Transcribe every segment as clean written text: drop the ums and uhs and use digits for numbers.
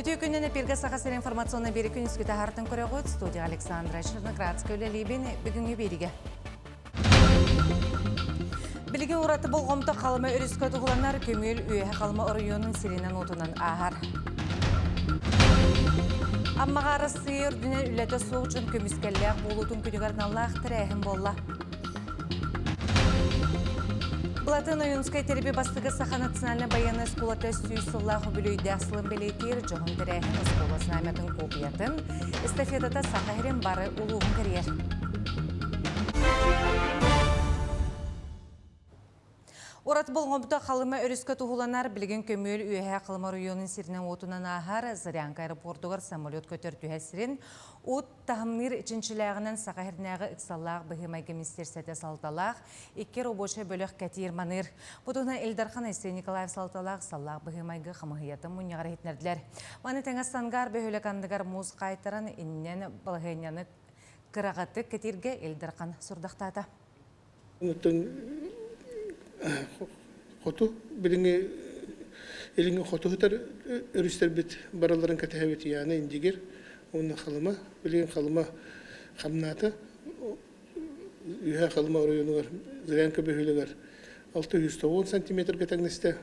Үтүө күнүн эпиргэ Саха сирин информационный биэри күнүскү таһаартан көрөҕүт. Студия Александра Черноградская үлэлиибин бүгүҥҥү биэригэ. Билигин ураты болҕомто Халыма өрүскэ туһуланар көмүөл үөһэ Халыма оройуонун сиринэн-уотунан ааһар. Аммаҕа Арассыыйа үрдүнэн үлэтэ суох дьон көмүскэллээх буолуутун күнүгэр аналлаах тэрээһин буолла. Былатын Ойуунскай тэрби бастакы Саха национальнай байыаннай оскуолата 100 сыллаах үбүлүөйдээх сылын бэлиэтиир дьоһун тэрээһин оскуола знамятын копиятын эстафетата Саха сирин бары улууһун кэрийэр. Урат болҕомто Халыма өрүскэ туһуланар, билигин көмүөл Үөһээ Халыма оройуонун сиринэн-уотунан ааһар Зырянка аэропордугар самолет көтөр түһэр сирин ут таһымныыр чинчилээҕинэн Саха сиринээҕи ыксаллаах быһыы-майгы министиэристибэтэ салталаах икки рабочай бөлөх кэтиир-маныыр. Бу туһунан Ил Дархан Айсен Николаев салталаах ыксаллаах быһыы-майгы хамыһыйатын мунньаҕар иһитиннэрдилэр. Маны тэҥэ Сангаар бөһүөлэк анныгар муус хаайтаран иннинэн балаһыанньаны кыраҕатык кэтииргэ Ил Дархан сурдахтаата. Оттон хоту билиҥҥи илиҥҥи хоту сытар өрүстэрбит барыларын кэтэһэбит Яна Индигир уонна Халыма. Билигин Халыма хамнаата. Үөһээ Халыма оройуонугар Зырянка бөһүөлэгэр 690 сантиметрга тэҥнэстэ.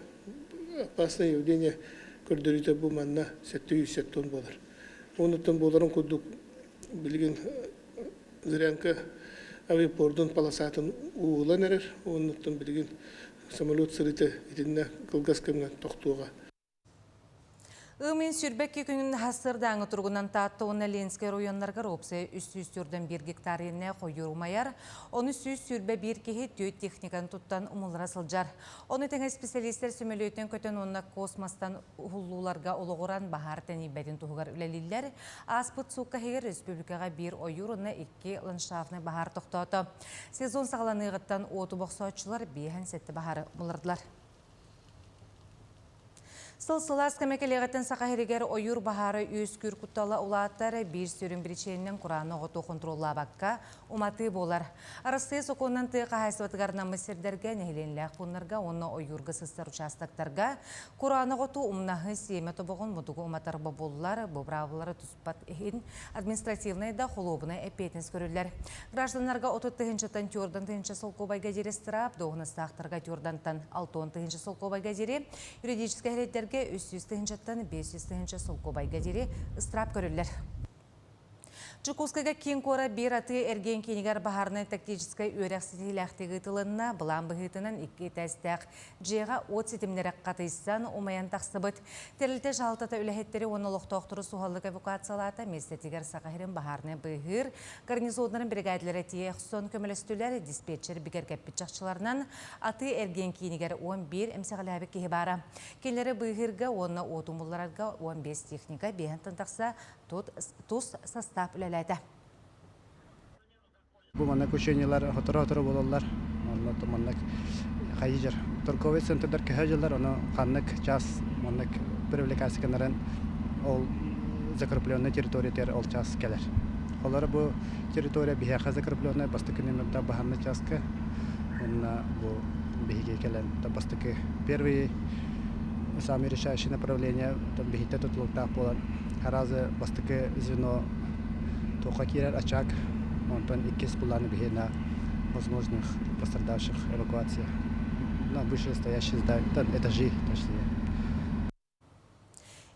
Опасное явление көрдөрүүтэ бу манна 707 тонн буолар. Онуттан буоларын курдук билигин Зырянка авиапордун полосатын уулан эрэр уонна билигин самолет сырыыта итиннэ кылгас кэмҥэ тохтуоҕа. Ымын сүрбэкки күнүн сырдааҥы туругунан Таатта уонна Ленскэй оройуоннарыгар уопсай 341 гектар иэннээх ойуур умайар. Ону 121 киһи түөрт техниканы туттан умуллара сылдьар. Ону тэҥэ специалистэр сөмөлүөтүнэн көтөн уонна космостан уһуллууларга олоҕуран баһаар тэнийбэтин туһугар үлэлииллэр. Ааспыт суукка иһигэр республикаҕа биир ойуур уонна икки ландшафтнай баһаар тохтоото. Сезон саҕаланыаҕыттан уоту бохсооччулар 57 баһаары булардылар. Сыл сылаас кэмэ кэлиэҕиттэн Саха сиригэр ойуур баһаара үөскүүр куттала улаатар, биир сүрүн биричиэнинэн курааны оҕоту хонтуруоллаабакка уматыы буолар. Арассыыйа сокуонунан тыа хаһаайыстыбатыгар анаммыт сирдэргэ, нэһилиэнньэлээх пууннарга уонна ойуурга сыстар учаастактарга кураанах оту умнаһы, сиэмэ тобоҕун мутугу уматар бобуллар, бу быраабылары туспат иһин административнай да холуобунай эппиэтинэс көрүллэр. Гражданнарга 30 тыһыынчаттан тюрдан тыһыынча солкуобайга диэри ыстыраап, дуоһунастаахтарга тюрдантан 60 тыһыынча солкуобайга диэри, юридическай эрэйдэргэ 300 тыһыынчаттан 500 тыһыынча солкуобайга диэри ыстыраап көрүллэр. Дьокуускайга киин куорат биир атыы-эргиэн киинигэр баһаарынай-тактическай үөрэх ситиһиилээхтик ыытылынна. Былаан быһыытынан икки этээстээх дьиэҕэ уот ситимнэрэ хатыйсан, умайан тахсыбыт. Тэрилтэ дьаһалтата үлэһиттэри уонна олохтоохтору суһаллык эвакуациялаата. Миэстэтигэр Саха сирин баһаарынай быыһыыр гарнизоннарын биригээдэлэрэ тиийэ охсон көмөлөстүлэр. Диспетчер бигэргэппит чахчыларынан атыы-эргиэн киинигэр 11 эмсэҕэлээбит киһи баара. Кинилэри быыһыырга уонна уоту умулларарга 15 техника биэһэнтэн тахса тус састаап үлэлээтэ. Бу маннык учениелар сотору-сотору буолаллар. Онно маннык хайыжар торговый центрдар көһө дьыллар, ону ханнык час маннык привлекация ол закрепленной территория ол час кэлэр. Олор бу территория биһиэхэ закрепленная бастакы номерда баһанны часка. Онно бу биһиги кэлэн бастакы первый самый решающий направление биһиттэ тутулуктаах буолан аразы бастакы звено туохха киирэр очаг онтон иккис булааны биһи на возможных пострадавших эвакуация на вышестоящие здания этажи точнее.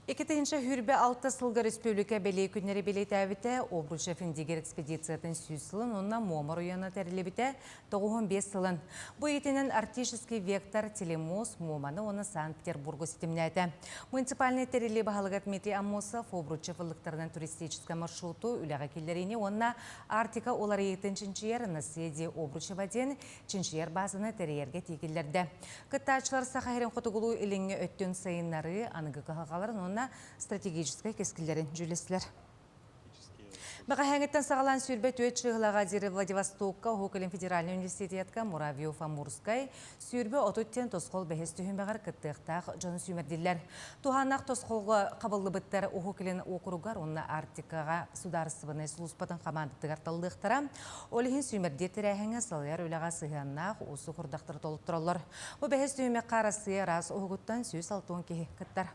2026 сылга республика бэлиэ күннэри бэлиэтээбитэ, Обручев Индигир экспедициятын 100 сылын уонна Муома оройуона тэриллибитэ 95 сылын. Бу итинэн Арктический вектор телемост Муоманы уонна Санкт-Петербургу ситимнээтэ. Муниципальнай тэриллии баһылыга Дмитрий Аммосов Обручев ыллыктарынан туристическай маршруту үлэҕэ киллэриини уонна Арктика уларыйыытын чинчийэр Наследие Обручева диэн чинчийэр баазаны тэрийэргэ этии киллэрдэ. Кыттааччылар Саха сирин хотугулуу-илиҥҥи өттүн сайыннарыы аныгы кыһалҕаларын уонна стратегическай кэскиллэрин дьүүллэстилэр. Бэҕэһээҥиттэн саҕалаан 24 чыыһылаҕа диэри Владивостокка Уһук Илин федеральнай университетка Муравьев-Амурскай 20-30 диэн тосхол бэһис түһүмэҕэр кыттыахтаах дьону сүүмэрдиллэр. Туһааннаах тосхолго хабыллыбыттар Уһук Илин уокуругар уонна Арктикаҕа судаарыстыбаннай сулууспатын хамаандатыгар таллыахтара. Ол иһин сүүмэрдиир тэрээһиҥҥэ салайар үлэҕэ сыһыаннаах уустук сорудахтары толоттороллор. Бу бэһис түһүмэххэ Арассыыйа араас уһугуттан 160 киһи кыттар.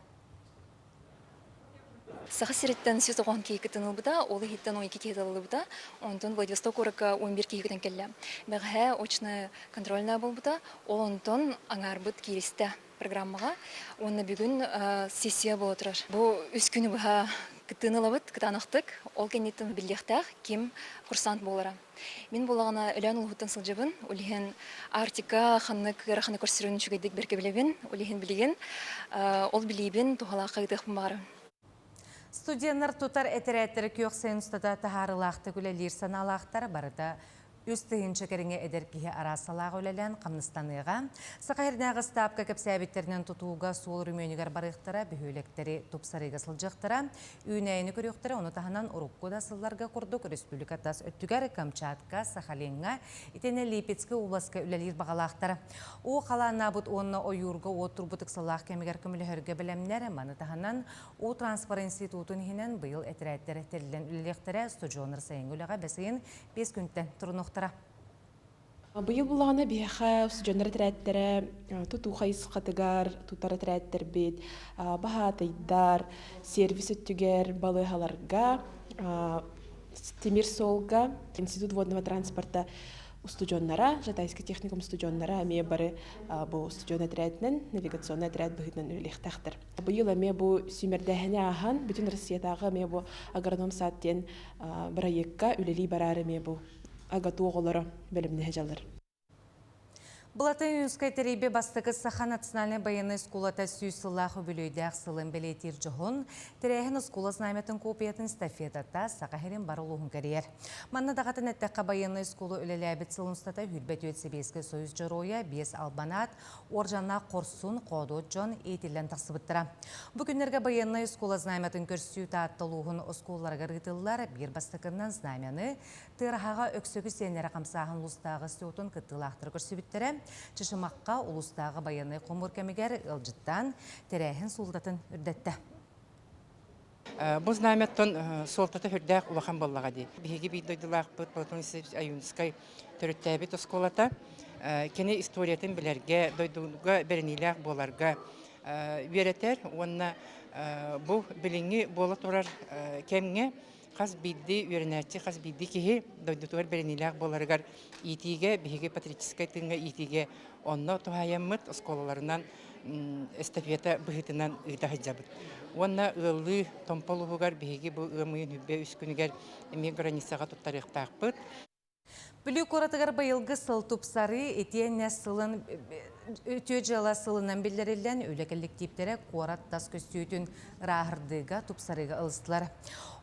Саха сириттэн 190 киһи кытынылбыта, ол иһиттэн 12 киһи талыллыбыта. Онтон Владивосток куоракка 11 киһи көтөн кэллэ. Бэҕэһээ очная контрольная буолбута, ол онтон аҥаарбыт кииристэ программаҕа. Уонна бүгүн сессия буола турар. Бу үс күнү быһа кыттыыны ылабыт кытаанахтык. Ол кэнниттэн биллиэхтээх ким курсант буолара. Мин буоллаҕына Өлөөн улууһуттан сылдьабын. Ол иһин Арктика ханнык ыараханы көрсөрүн үчүгэйдик бэркэ билэбин. Ол иһин билигин ол билиибин туһалаахха ыытыахпын баҕарабын. Студеннар тутар этэрээттэрэ күөх сайын устата таһаарыылаахтык үлэлиир санаалаахтар барыта 3 тыһыынча кэриҥэ эдэр киһи араас салааҕа үлэлээн хамнастаныаҕа. Саха сиринээҕи ыстаапка кэпсээбиттэринэн тутууга суол өрөмүөнүгэр барыахтара, бөһүөлэктэри тупсарыыга сылдьыахтара, үүнээйини көрүөхтэрэ, ону таһынан урукку да сылларга курдук республика тас өттүгэр Камчатка, Сахалиҥҥа, итиэннэ Липецкэй областка үлэлиир баҕалаахтар. Уу халааннаабыт уонна ойуурга уот турбут ыксаллаах кэмигэр көмөлөһөргө бэлэмнэр, маны таһынан уу транспорт институтун иһинэн быйыл этэрээттэр тэриллэн үлэлиэхтэрэ, устудьуоннар сайыҥҥы үлэҕэ бэс ыйын 5 күнтэн турунуохтара. Быйыл буллаҕына биһиэхэ устудьуоннар этэрээттэрэ тутуу хайысхатыгар тутар этэрээттэрбит, баһаатайдар, сервис өттүгэр, балыыһаларга, тимир суолга, Институт водного транспорта устудьуоннара, Жатайский техникум устудьуоннара эмиэ бары бу устудьуон этэрээтинэн, навигационнай отряд быһыытынан үлэлиэхтээхтэр. Быйыл эмиэ бу сүүмэрдээһини ааһан, бүтүн Россиятааҕы эмиэ бу агроном сад диэн бырайыакка үлэлии бараары эмиэ бу АГАТУ оҕолоро бэлэмнэһэ дьаллар. Былатын Юнскай тэрийби бастакы Саха национальнай байыаннай оскуолата 100 сыллаах үбүлүөйдээх сылын бэлиэтиир дьоһун тэрээһин оскуола знамятын копиятын эстафетата Саха сирин бары улууһун кэрийэр. Манна даҕатан эттэххэ, байыаннай оскуола үлэлээбит сылын устата 24 Сэбиэскэй Союз Дьоруойа, 5 албанаат, уордьаннаах хорсун, хоодуот дьон иитиллэн тахсыбыттара. Бу күннэргэ байыаннай оскуола знамятын көрсүү Таатта улууһун оскуолаларыгар ыытыллар. Биир бастакыннан знамяны Тыараһаҕа Өксөкү сиэннэрэ хамсааһын улуустааҕы СТО-тун кыттыылаахтара көрсүбүттэрэ. Чычымахха улуустааҕы байыаннай хомуур кэмигэр ыалдьыттаан тэрээһин суолтатын үрдэттэ. Бу знамяттан суолтата сүрдээх улахан буоллаҕа дии. Биһиги биир дойдулаахпыт Платон Исаевич Ойуунускай төрүттээбит оскуолата. Кини историятын билэргэ, дойдуга бэриниилээх буоларга үөрэтэр уонна бу билиҥҥи буола турар кэмҥэ хас биирдии үөрэнээччи, хас биирдии киһи дойдутугар бэриниилээх буоларыгар иитиигэ, биһиги патриотическай тыыҥҥа иитиигэ онно туһаайаммыт оскуолаларынан эстафета быһыытынан ыыта сылдьабыт. Уонна ыаллыы Томпо улууһугар биһиги бу ыам ыйын үрбэ үс күнүгэр эмиэ границаҕа туттарыахтаахпыт. Бүлүү куоратыгар быйылгы сыл тупсарыы итиэннэ сылын үтүө дьыала сылынан биллэриллэн, үлэ кэлликтииптэрэ куорат тас көстүүтүн ырааһырдыыга, тупсарыыга ылыстылар.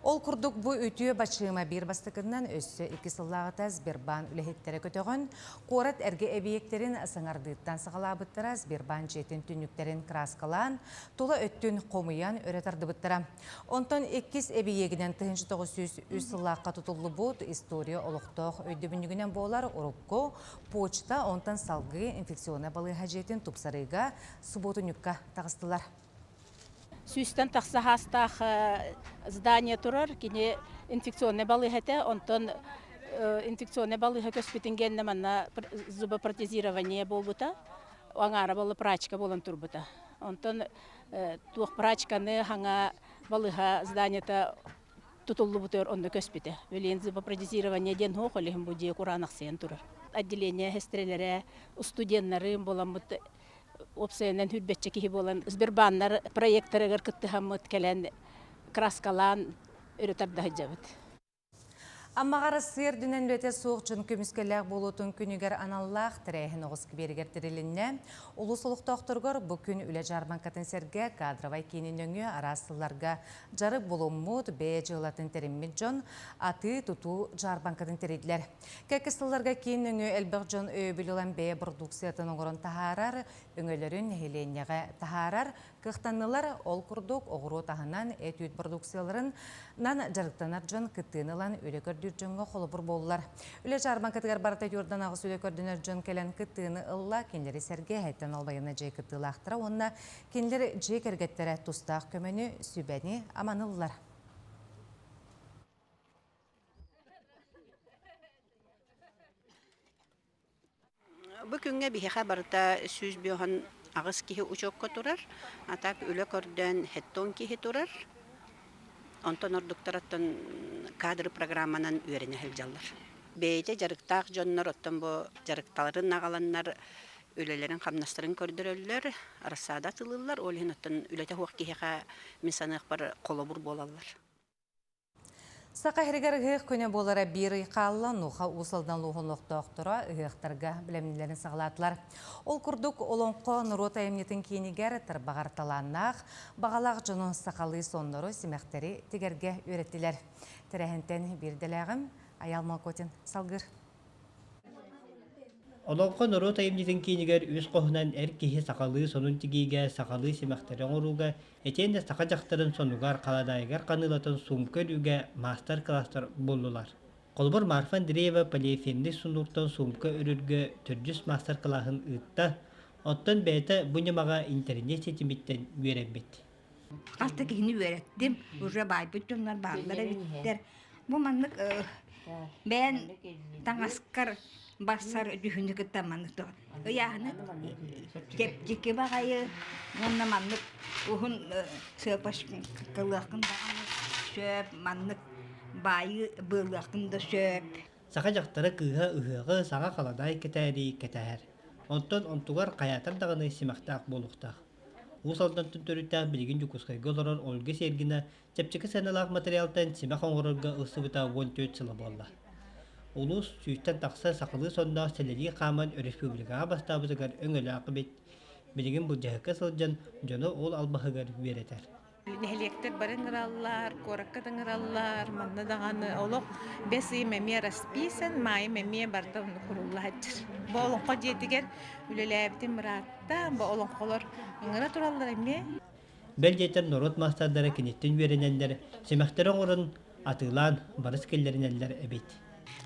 Ол курдук бу үтүө бачыыма биир бастакыннан өссө икки сыллааҕыта Сбербаан үлэһиттэрэ көтөҕөн, куорат эргэ эбийиэктэрин саҥардыыттан саҕалаабыттара, Сбербаан дьиэтин түннүктэрин кырааскалаан, тула өттүн хомуйан өрө тардыбыттара. Онтон иккис эбийиэгинэн 1903 сыллаахха тутуллубут история олохтоох өйдөбүнньүгүнэн буолар урукку почта, онтон салгыы инфекционнай балыыһа дьиэтин тупсарыыга субуотунньукка таҕыстылар. Сүүстэн тахса хаастаах здание турар, кини инфекционнай балыыһа этэ, онтон инфекционнай балыыһа көспүтүн гэннэ манна зубопротезирование буолбута, аҥаара буолла прачка буолан турбута. Онтон туох прачканы хаҥа балыһа зданиета тутуллубутугар онно көспүтэ. Билигин зубопротезирование диэн суох, ол иһин бу дьиэ кураанахсыйан турар. Отделение сестрэлэрэ, студеннарым буоламмыт уопсайынан хүрбэччэ киһи буолан Сбербааннар проекторыгар кыттыһаммыт кэлэн краскалаан өрө тарда сылдьабыт. Аммаҕа Арассыыйа үрдүнэн үлэтэ суох дьон көмүскэллээх буолуутун күнүгэр аналлаах тэрээһин оҕус кибиэригэр тэрилиннэ. Улуус олохтоохторугар бу күн үлэ дьаарбаҥкатын сэргэ кадровай киинин нөҥүө араас сылларга дьарык булуммут, бэйэ дьыалатын тэриммит дьон атыы-тутуу дьаарбаҥкатын тэрийдилэр. Кэккэ сылларга киин нөҥүө элбэх дьон өйөбүл ылан бэйэ бородууксуйатын оҥорон таһаарар, өҥөлөрүн нэһилиэнньэҕэ таһаарар Кыахтаннылар, ол курдук оҕуруот аһынан, эт-үүт продукцияларын нан дьарыктанар дьон кыттыыны ылан үлэ көрдүүр дьоҥҥо холобур буоллулар. Үлэ дьаарбаҥкатыгар барыта Йордан аҕыс үлэ көрдөнөр дьон кэлэн кыттыыны ылла, кинилэри сэргэ эһэттэн албайына дьиэ кыттыылаахтара уонна кинилэр дьиэ кэргэттэрэ тустаах көмөнү, сүбэни аманыллар. Бу күҥҥэ биһиэхэ барыта 158 киһи учуокка турар, а так үлэ көрдөөн 70 киһи турар. Онтон ордуктар оттон кадры программанан үөрэнэ сылдьаллар. Бэйэтэ дьарыктаах дьоннор оттон бу дьарыкталарын аҕаланнар үлэлэрин-хамнастарын көрдөрөллөр, рассада атыылыыллар, ол иһин оттон үлэтэ суох киһиэхэ мин саныахпар холобур буолаллар. Саха сиригэр ыһыах күнэ буолара биир ый хаалла, Нуха Уус Алдан улууһун олохтоохторо ыһыахтарга бэлэмнилэрин саҕалаатылар. Ол курдук, Олоҥхо норуот айымньытын киинигэр тарбаҕар талааннаах, баҕалаах дьону сахалыы соннору, симэхтэри тигэргэ үөрэттилэр. Тэрээһинтэн биирдэлээҕим Айаал Молкотин салгыыр. Олоҥхо норуот айымньытын киинигэр үс хоһунан эр киһи сахалыы сонун тигиигэ, сахалыы симэхтэри оҥорууга, итиэннэ саха дьахтарын сонугар, халадаайыгар ханыылатын суумка өрүүгэ маастар-кылаастар буоллулар. Холобур, Марфа Андреева полиэфирнэй сундууктан суумка өрөргө төрдүс маастар-кылааһын ыытта, оттон бэйэтэ бу ньымаҕа интэриниэт ситимиттэн үөрэммит. Хас да киһини үөрэттим, уже баайбыт дьоннор бааллар эбиттэр. Бу маннык бэйэн таҥаскар барсар дьүһүнү кытта маннык ыйааһыны чэпчэки баҕайы уонна маннык уһун сыапашкалыаххын даҕаны сөп, маннык баайы быалыаххын да сөп. Саха дьахтара кыыһа ыһыаҕы саҥа халадаай кэтээри кэтэһэр. Онтон онтугар хайаатар даҕаны симэхтээх буолуохтаах. Уус Алдантан төрүттээх билигин Дьокуускайга олорор Ольга Сергина чэпчэки сыаналаах материалтан симэх оҥорорго ылсыбыта 14 сыла буолла. Улуус сүүстэн тахса сахалыы сонноох сэлэлии хааман өрөспүүбүлүкэҕэ бастаабытыгар өҥөлөөх эбит. Билигин былдьаһыкка сылдьан дьону ол албаһыгар үөрэтэр. Нэһилиэктэр бары ыҥыраллар, куоракка да ыҥыраллар, манна даҕаны олох бэс ыйым эмиэ расписан, маайым эмиэ барыта оннук курулла сылдьар. Бу олоҥхо дьиэтигэр үлэлээбитим ыраатта, бу олоҥхолор ыҥыра тураллар эмиэ. Бэл диэтэр норуот маастардара киниттэн үөрэнэллэр, симэхтэри оҥорон, атыылаан, барыс киллэринэллэр эбит.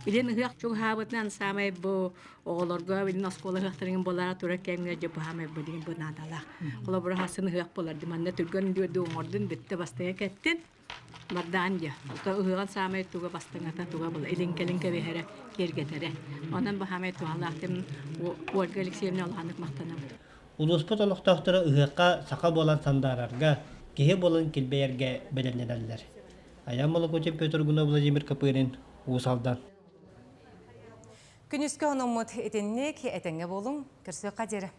Билин ыһыах чугаһаабытынан саамай бу оҕолорго билин оскуола ыһыахтарын буолара турар кэмҥэ дьэ бу саамай бу деген бу наадалаах. Холобура хасын ыһыах буолар ди манна түргэн дүөдү оҥордун бүттэ бастыҥа кэттин бардаан дьэ. Ото ыһыаҕын саамай туга бастыҥата туга була илин-кэлин кэбиһэрэ киэргэтэрэ. Онон бу саамай туһалаах тем Ольга Алексеевна улаханнык махтанабыт. Улууспут олохтоохторо ыһыахха саха буолан сандаарарга, киһи буолан килбэйэргэ бэлэмнэнэллэр. Айан Молокутин Петр Гунов Владимир Копырин, Уус Алдан. Күнүскү хономмут итинник этэҥҥэ буолуҥ, көрсүөххэ диэри.